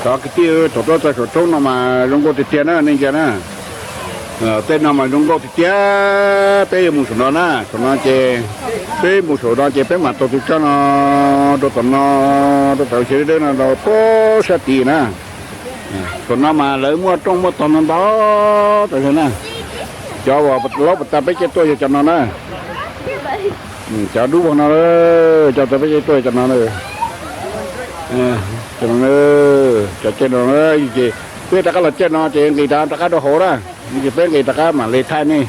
Cov kwv tij, thaum tuaj txog saum roob no mas zoo nkauj tiag tiag na nej ntsia na. Tej no mas zoo nkauj tiag tiag. Peb yuav mus saum no na, saum no ces peb mus saum no ces peb mam taug tus coj no rau tom no, rau tom siav dawb dawb no rau puag sab tid na. Saum no mas lawv muaj rooj muaj tog ntau ntau tas zog na. Cov uas laub pas tas peb caij tuaj yog cov no na. Cov dub vog no, cov tas peb caij tuaj cov no na. Cov no, cov caij no ces peb rov qab los caij no ces nqis rov rov qab rau hauv na. Ces peb nqis rov qab mam li thaij nej.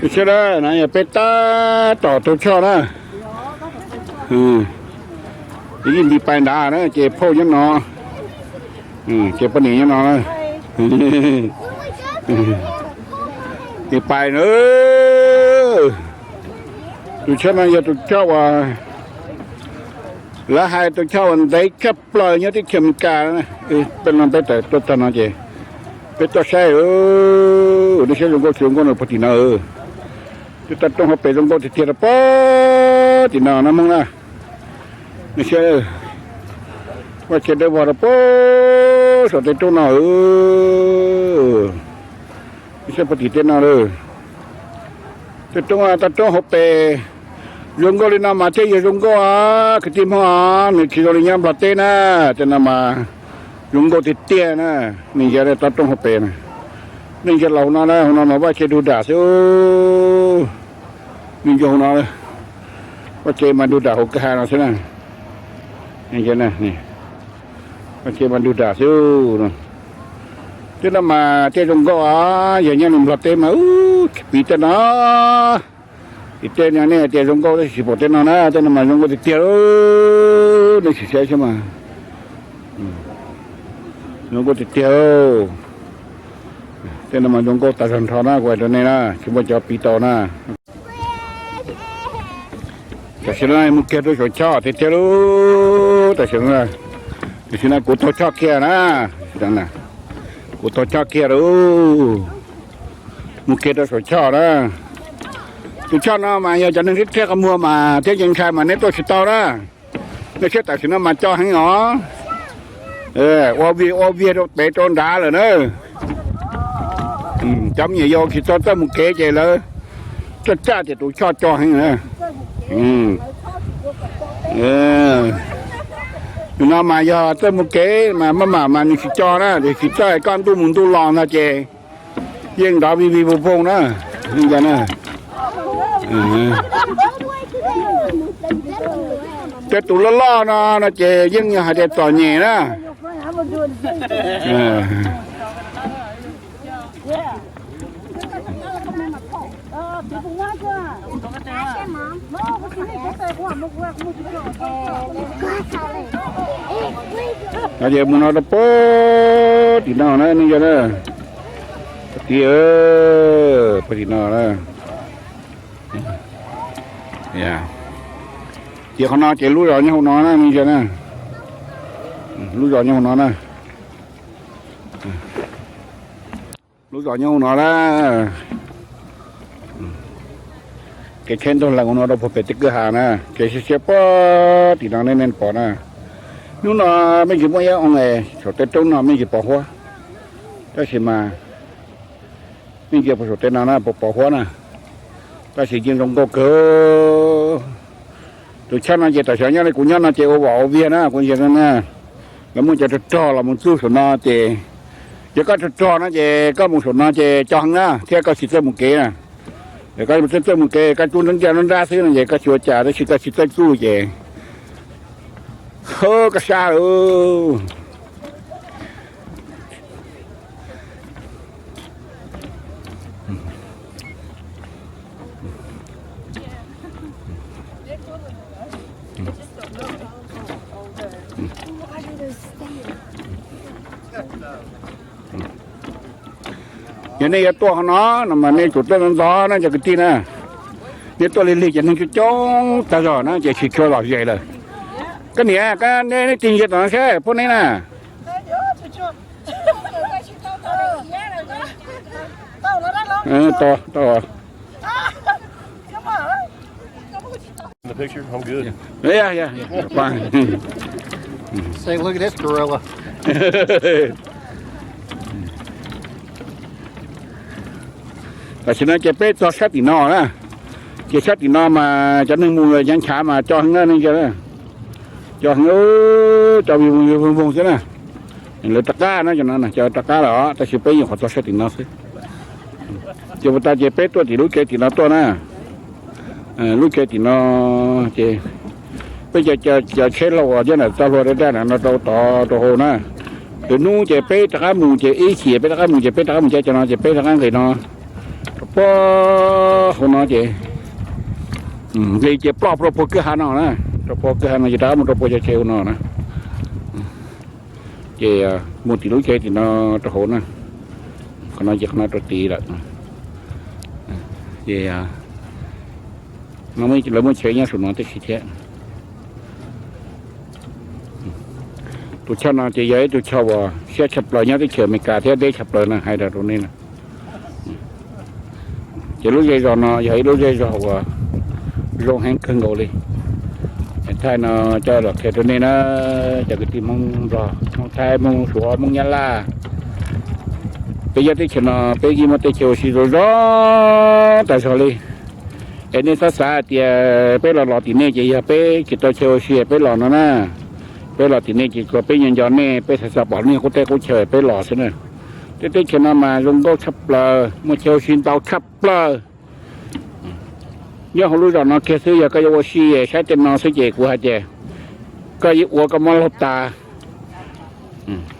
Sawv daws, no yog peb tab tom taug choj na. Yeej nti pais nrad na ces phauj nyob no, ces poj niam nyob no na. Nti pais na. Tus choj no yog tus choj uas lawv hais tus choj uas ntev tshaj plaws nyob teb chaws Amelikas. Peb no peb tawm tuaj txog no ces peb tuaj saib, nej saib zoo nkauj tsis zoo nkauj no puag tim no. Twb toj roob hauv pes zoo nkauj tiag tiag rau puag tim no na Hmoob na. Nej saib, vaj tse dawb vog rau puag saum tej roob no. Nej saib puag tim tej no lawm. Tej roob, toj roob hauv pes zoo nkauj li no mas thiaj yog zoo nkauj os kwv tij Hmoob os, nws tsis zoo li nyob Nplog teb na. Tej no mas zoo nkauj tiag tiag na. Nej ntsia toj roob hauv pes na, nej ntsia los hauv no, hauv no mas vaj tse dug dam xwb. Nej ntsia hauv no, vaj tse mas dug dam hauv kwj ha no xwb na. Vaj tse mas dug dam xwb. Tej no mas tej zoo nkauj os, yog nyob li Nplog teb mas ub tsis piv tej no. Tim tej no nej tias zoo nkauj tab sis tsis pom tej no na, tej no mas zoo nkauj tiag tiag. Nej sim saib saib mas, zoo nkauj tiag tiag. Tej no mas zoo nkauj tas zog nrho na, kuv hais rau nej na, tsis muaj cov piv tau na. Tam sim no mus kiag rau saum choj tiag tiag lauj. Tam sim no, tam sim no kuv taug choj kiag na. Kuv taug choj kiag lauj. Mus kiag rau saum choj na. Tus choj no mas yog cov neeg thiab qhov muag mas thiab yeej ntshai mas neb tuaj tsis tau na. Nej saib tam sim no mas co heev os. Ua viag ua viag rau pem rau nrad lawm na. Cov me nyuam yaus tsis tau txawj mus kev ces lawv txawj caj tias tus choj co heev na. Tus no mas yog txawj mus kev mas maj mam mas nws tsis co na, tiam sis txawj koj ntuj mus ntuj los no ces yeej nrov vij vij voog voog na. Tej tus loj loj no no ces yeej yog hais tias txom nyem na. No ces mus no rau puag tim no na nej ntsia na. Puag tim, puag tim no na. Ces qhov no ces lub zos nyob hauv no na nej ntsia na. Lub zos nyob hauv no na. Lub zos nyob hauv no na. Kev tsheb ntug lees hauv no rau puag pem tej kwj ha na, kev siab siab puag tim no nej pom na. Hnub no mej tsis muaj ib oo es saum tej roob no mej tsis pom huab, tab sis mas mej ntsia puag saum tej no na puas pom huab na, tab sis yeej zoo nkauj kawg. Tus choj no ces tam sim nyob li kuv nyob no ces ua vom ua viag na kuv ntsia na. Lawv muaj cov rog rog los mus txug saum no ces, yog koj rog rog no ces koj mus saum no ces co heev na thiab koj tsis txawj mus kev na. Yog koj txawj mus kev koj tub nrab ntsa nrab nrab xwb no ces koj tsis ua cas tab sis koj tsis txawj txuj ces koj sab lawm. Yog nej yuav tuaj qhov no no mas nej tsum tuaj ntxov ntxov na cov kwv tij na. Nej tuaj lig lig ces neeg coob coob tag zog na ces tsis tshua lom zem lawm. Koj niam, koj neb tig ntsia tom no seb puab neb na. Tau, tau. In the picture? I'm good. Yeah, yeah, yeah. Fine. Say, look at this gorilla. Tam sim no ces peb txog sab tim no na, ces sab tim no mas cov neeg mus nchav nchav mas co heev na, neeg co, co heev, co vij voog vij voog voog xwb na. Lawv rov qab na, cov no cov rov qab lawm os, tab sis peb nyuam qhuav txog sab tim no xwb. Ces puas tas ces peb tuaj tim lub tsev tim no tuaj na. Lub tsev tim no ces peb cov tsheb hlau uas nyob ntawm txoj hlua daj daj no rau tod rau hauv na. Lwm hnub ces peb rov qab mus ces ib chim peb rov qab mus ces peb rov qab mus caij cov no ces peb rov qab nqis no rau puag hauv no ces nqis ces ploj rau puag kwj ha no na, rau puag kwj ha no ces rov qab mus rau puag cov tsev hauv no na. Ces mus tim lub tsev tim no rau hauv na. Qhov no ces qhov no rau tid lawm. Ces lawv muaj tsev nyob saum no tib si thiab. Tus chaw no ces yog ib tug chaw uas siab tshaj plaws nyob teb chaws Amelikas thiab deb tshaj plaws na, hais rau nej na. Ces lub zej zos no yog ib lub zej zos uas zoo heev kawg nkaus li. Thaij no coj los qhia rau nej na, cov kwv tij Hmoob Nplog, Hmoob Thaib, Hmoob Suav, Hmoob Nyab Laj. Peb nyob teb chaws no peb yeej muaj tej chaw ua si zoo zoo tas zog li. Es nej txhob xav hais tias peb los los tim nej ces yog peb tsis tau chaw ua si peb los no na. Peb los tim nej ces tsuas peb nco nco nej, peb xav xav pom nej qub teb qub chaw peb los xwb na. Tej teb chaws no mas zoo nkauj tshaj plaws, muaj chaw ua si ntau tshaj plaws. Nyob hauv lub zos no kiag xwb, yog koj yuav ua si saib tej no xwb ces kuv hais tias koj yeej ua koj mob laug tas.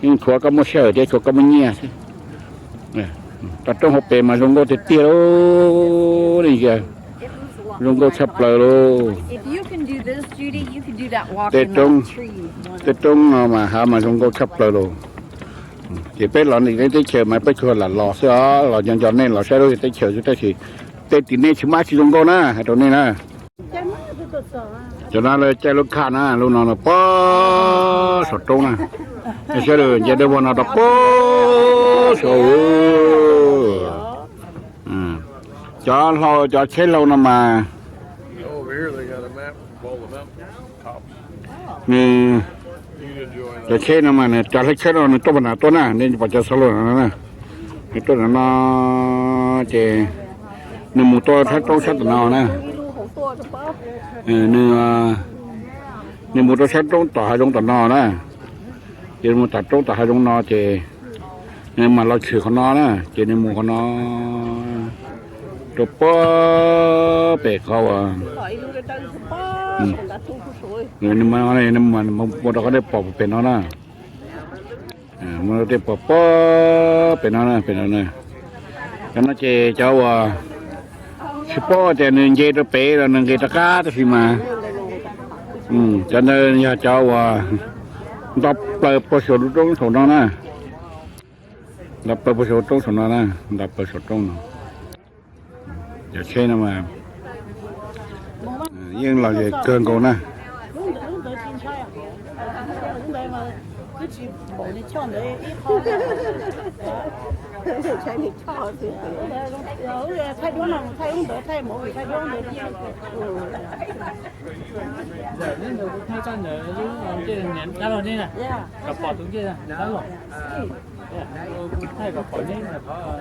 Yeej tshuav koj muaj sij hawm thiab tshuav koj muaj nyiaj xwb. Toj roob hauv pes mas zoo nkauj tiag tiag li, zoo nkauj tshaj plaws lauj. Tej roob, tej roob no mas hav mas zoo nkauj tshaj plaws lauj. Ces peb los nim teb chaws mas peb tsuas lam los xwb os, los nco nco nej los saib lub teb chaws xwb tab sis tej tim nej tsis muaj dab tsi zoo nkauj na, hais rau nej na. Cov no lawv caij lub khaj na, lub no no puag saum roob na. Saib lawm nce dawb vog no rau puag saum. Cov hlau, cov tsheb hlau no mas nws, cov tsheb no mas nws cov hleb tsheb no nws tuaj puag nram tuaj na, nej pom cov xov lus no na, nws tuaj nram no ces nws mus tuaj sab roob sab tom no na. Nws, nws mus rau sab roob tom hav zoov tom no na. Ces mus tom roob tom hav zoov no ces nws mam los tshwm qhov no na, ces nws mus qhov no rau puag pem qhov uas mus rau qhov nej pom pem no na. Mus rau tej pom puag pem no na, pem no na. Cov no ces cov uas tsis paub tias nws nce rau pem los nws nqis rov qab tab sis mas cov ntawd yog cov uas nto plaws puag saum lub roob saum no na. Nto plaws puag saum roob saum no na, nto plaws saum roob no. Cov tsheb no mas yeej lom zem kawg nkaus na. Ntawm neb ntawd kuv thaij tsob ntawd lub ncej dab laug nej na, kom pom tus ncej dab laug. Kuv thaij kom pom neb qhov.